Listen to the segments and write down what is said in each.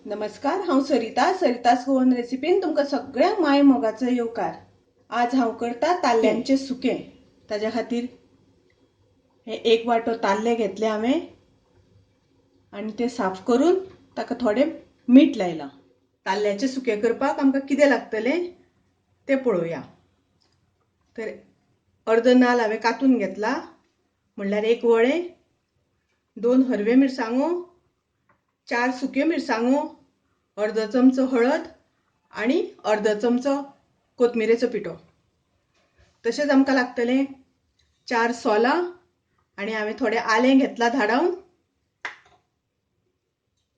नमस्कार, हांव सरिता, सरितास गोवन रेसिपीन तुमकां सगळ्यांक माय मोगाचो येवकार। आज हांव करता ताल्ल्यांचें सुकें। ताज्या खातीर हे एक वाटो ताल्ले घेतले हांवें आनी ते साफ करून ताका थोडें मीठ लायलां। ताल्ल्याचें सुकें करपाक आमकां कितें लागतलें तें पळोवया। तर अर्द नाल हांवें कातून घेतला, म्हणल्यार एक वळें, 2 हरवे मिरसांगो, 4 सुक्यो मिरसांगो, अर्दो चमचो हळद आनी अर्दो चमचो कोथमिरेचो पिठो। तशेंच आमकां लागतलें 4 सोलां आनी हांवें थोडें आलें घेतलां धाडावन,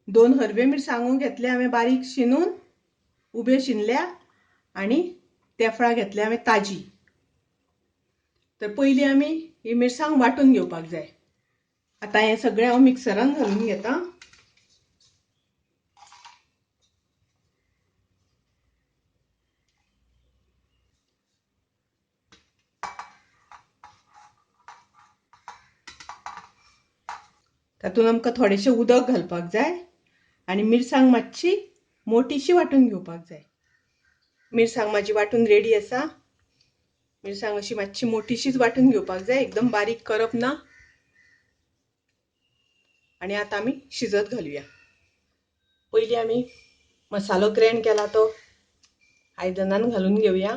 2 हरवे मिरसांगो घेतले हांवें बारीक शिनून, उबे शिनल्या, आनी तेफळां घेतले हांवें ताजी। तर पयलीं आमी ही मिरसांग वांटून घेवपाक जाय। आतां हें सगळें हांव मिक्सरान घालून घेता। तातूंत आमकां थोडेशें उदक घालपाक जाय आनी मिरसांग मातशी मोटीशी वांटून घेवपाक जाय। मिरसांग म्हाजी वांटून रेडी आसा। मिरसांग अशी मातशी मोटीशीच वांटून घेवपाक जाय, एकदम बारीक करप ना। आनी आतां आमी शिजत घालुया। पयलीं आमी मसालो ग्रँड केला तो आयदनान घालून घेवया।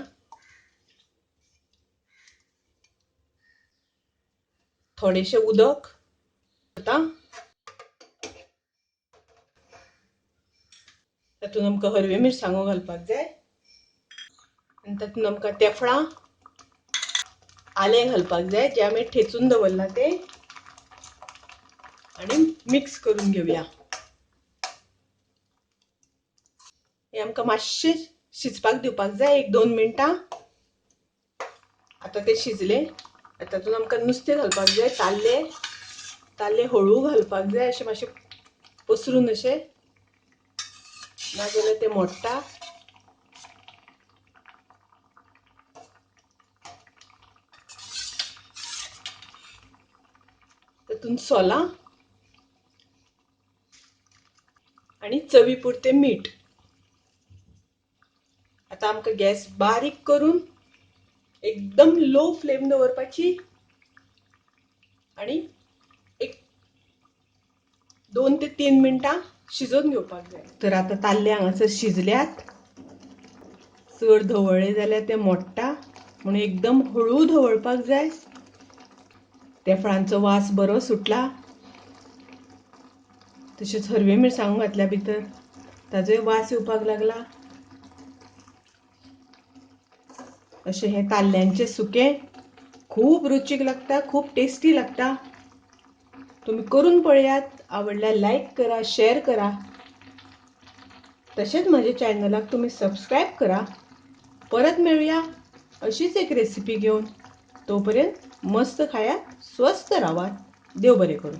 थोडेशें उदक आतां तातूंत आमकां हरव्यो मिरसांगो घालपाक जाय आनी तातूंत आमकां तेफळां, आलें घालपाक जाय जें आमी ठेचून दवरलां तें, आनी मिक्स करून घेवया। हें आमकां मातशें शिजपाक दिवपाक जाय, 1-2 मिनटां। आतां तें शिजलें, तातूंत आमकां नुस्तें घालपाक जाय। ताल्ले ताल्ले हळू घालपाक जाय, अशें मातशें पसरून अशें, नाजाल्यार तें मोडटा। तातूंत सोलां आनी चवी पुरतें मीठ। आतां आमकां गॅस बारीक करून एकदम लो फ्लेम दवरपाची आनी 1-2 ते 3 मिनटां शिजोवन घेवपाक जाय। तर आतां ताल्ले हांगासर शिजल्यात, चड धवळ्ळे जाल्यार ते मोडटा, म्हणून एकदम हळू धवळपाक जाय। तेफळांचो वास बरो सुटला। तशेंच हरव्यो मिरसांगो घातल्या भितर ताजोय वास येवपाक लागला। अशें हें ताल्ल्यांचें सुकें खूब रुचीक लागता, खूब टेस्टी लागता। तुमी करून पळयात, आवडल्यार लायक करा, शेअर करा, तशेंच म्हज्या चॅनलाक तुमी सबस्क्रायब करा। परत मेळुया अशीच एक रेसिपी घेवन। तोपर्यंत मस्त खायात, स्वस्थ रावात। देव बरें करूं।